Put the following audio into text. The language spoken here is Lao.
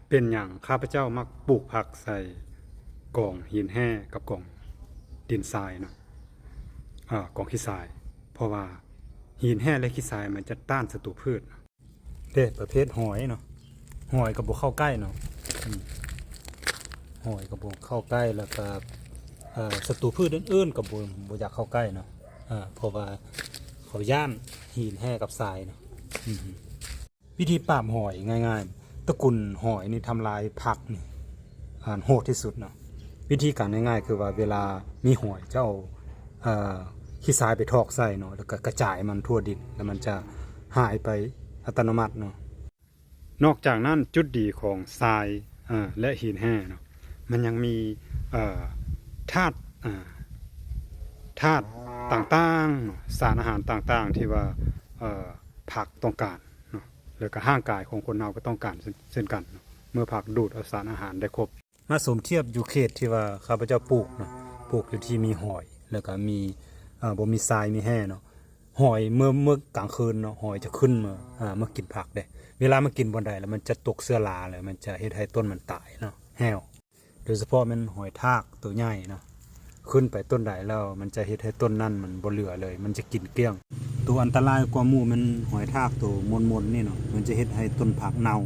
ເປັນຫຍັງຂ້າພະເຈົ້າມັກປູກຜັກໃສ່ກອງຫີນແຮ່ກັບກອງດິນຊາຍເນາະ ເອີ ກອງຂີ້ຊາຍ? ເພາະວ່າຫີນແຮ່ ແລະ ຂີ້ຊາຍມັນຈະຕ້ານສັດຕູພືດເນາະ. ເດ້ ປະເພດຫອຍເນາະ ຫອຍກໍບໍ່ເຂົ້າໃກ້ເນາະ ອືມ ຫອຍກໍບໍ່ເຂົ້າໃກ້ ແລ້ວກໍ ເອີ ສັດຕູພືດອື່ນໆກໍບໍ່ ບໍ່ຢາກເຂົ້າໃກ້ເນາະ ເອີ ເພາະວ່າເຂົາຢ້ານຫີນແຮ່ກັບຊາຍເນາະ ອືມ. ວິທີປາບຫອຍງ່າຍໆ ຕະກຸນຫອຍນີ້ທຳລາຍຜັກນີ້ ອັນ ໂຫດທີ່ສຸດເນາະ. ວິທີການງ່າຍໆ ຄືວ່າເວລາມີຫອຍ ເຈົ້າເອົາ ເອີ ຂີ້ຊາຍໄປຖອກໃສ່ເນາະ ແລ້ວກໍກະຈາຍມັນທົ່ວດິນ ແລ້ວມັນຈະຫາຍໄປອັດຕະໂນມັດເນາະ. ນອກຈາກນັ້ນ ຈຸດດີຂອງຊາຍ ເອີ ແລະ ຫີນແຮ່ເນາະ ມັນຍັງມີ ເອີ ທາດ ເອີ ທາດຕ່າງໆເນາະ ສານອາຫານຕ່າງໆ ທີ່ວ່າ ເອີ ຜັກຕ້ອງການເນາະ ແລ້ວກໍຮ່າງກາຍຂອງຄົນເຮົາກໍຕ້ອງການເຊັ່ນ ເຊັ່ນກັນເນາະ ເມື່ອຜັກດູດເອົາສານອາຫານໄດ້ຄົບ. ມາສົມທຽບຢູ່ເຂດທີ່ວ່າຂ້າພະເຈົ້າປູກເນາະ ປູກຢູ່ທີ່ມີຫອຍ ແລ້ວກໍມີ ເອີ ບໍ່ມີຊາຍມີແຮ່ເນາະ. ຫອຍເມື່ອ ເມື່ອກາງຄືນເນາະ ຫອຍຈະຂຶ້ນມາ ເອີ ມາກິນຜັກເດ້. ເວລາມັນກິນບ່ອນໃດແລ້ວ ມັນຈະຕົກເຊື້ອລາ ແລ້ວມັນຈະເຮັດໃຫ້ຕົ້ນມັນຕາຍເນາະ ແຫ້ວ. ໂດຍສະເພາະແມ່ນຫອຍທາກໂຕໃຫຍ່ເນາະ ຂຶ້ນໄປຕົ້ນໃດແລ້ວ ມັນຈະເຮັດໃຫ້ຕົ້ນນັ້ນມັນບໍ່ເຫຼືອເລີຍ ມັນຈະກິນກ້ຽງ. ໂຕອັນຕະລາຍກວ່າໝູ່ແມ່ນຫອຍທາກໂຕມົນໆນີ້ເນາະ ມັນຈະເຮັດໃຫ້ຕົ້ນຜັກເນົ່າ